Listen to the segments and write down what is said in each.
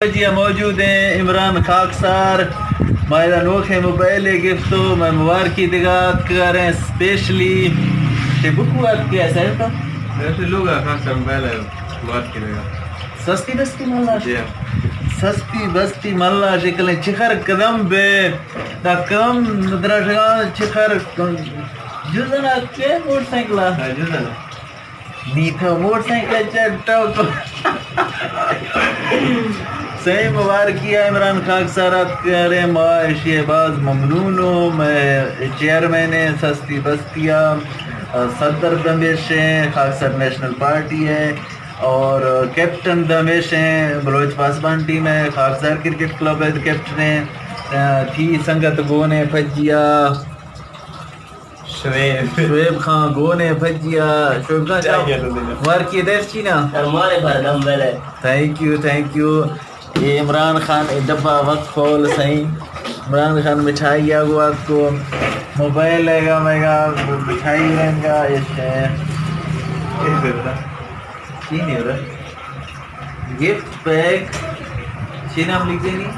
جی موجود ہیں عمران خاکسار، ما ادا نوکیں موبائلے گفتو، مئے مبارکی دگا اتکگاریں اسپیشلی۔ تے بکو اتکے سر کا؟ ایسے لوگ آ خاکسار موبائل ہے، مبارکی دگا۔ سستی بستی ملا۔ جی ہاں۔ سستی بستی ملا شکلیں چخر قدم بے، دا قدم درشگان چخر جزن اتکے موٹر سائیکل آ؟ ہاں، جزن۔ نی تو موٹر سائیکل چڑھتا تو۔ سہی مبارکی ہے عمران خاکسار اتکارے، ما اشی باز ممنون ہوں۔ مئے چیئرمین ہیں سستی بستیا، صدر دمیش ہیں خاکسار نیشنل پارٹی ہے، اور کیپٹن دمیش ہیں بلوچ پاسبان ٹیم ہے، خاکسار کرکٹ کلب ہے کیپٹن ہیں۔ تھی سنگت گونے پجیا۔ شعیب۔ شعیب خان گون ء پجیا۔ شعیب خان چاو؟ مبارکی دے چینا۔ سر مارے بھر دم بلے۔ تھینک یو، تھینک یو۔ اے عمران خان اے ڈبہ وقت کھول سہی۔ عمران خان مٹھائی آ گو اتکو، موبائل ہے گا، مئے گا مٹھائی رنگا ایش ہے۔ چی نہیں ہو رہا؟ گفٹ پیک، چی نام لکھے نہیں؟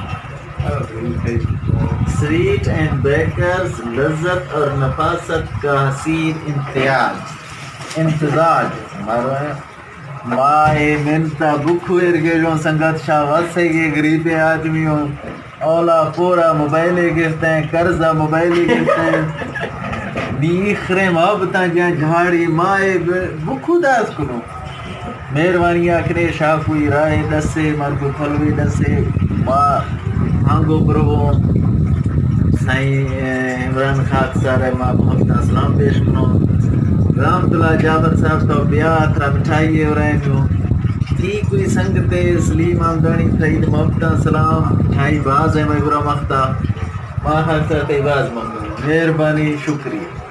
سویٹ اینڈ بیکرز، لذت اور نفاست کا حسین امتیاز، امتزاج۔ مارو ہے۔ ما اے منتا بکھو ایر گیجوں سنگت شاہ وسے گے غریب آدمی ہوں۔ اولا پورا موبائلے گرتیں، قرضہ موبائلے گرتیں۔ نی خرے محبتاں جہاں جھاڑی ما اے ب-، بکھو داز کنوں۔ مہربانی آکھنے شاہ کوئی راہ ڈسے، مارکو پھلوی ڈسے، ما ہنگو پرو سائیں عمران خاکسار ما محبتاں سلام پیش کنوں۔ رحمت اللہ جابر صاحب تو بیا ترا مٹھائی اے ورائیں جو۔ تھی کوئی سنگتے سلیم آمدانی تھئی محبتاں سلام، مٹھائی باز ہے مئے گرا مختا۔ ما خاکسار تئی باز ممنون۔ مہربانی، شکریہ۔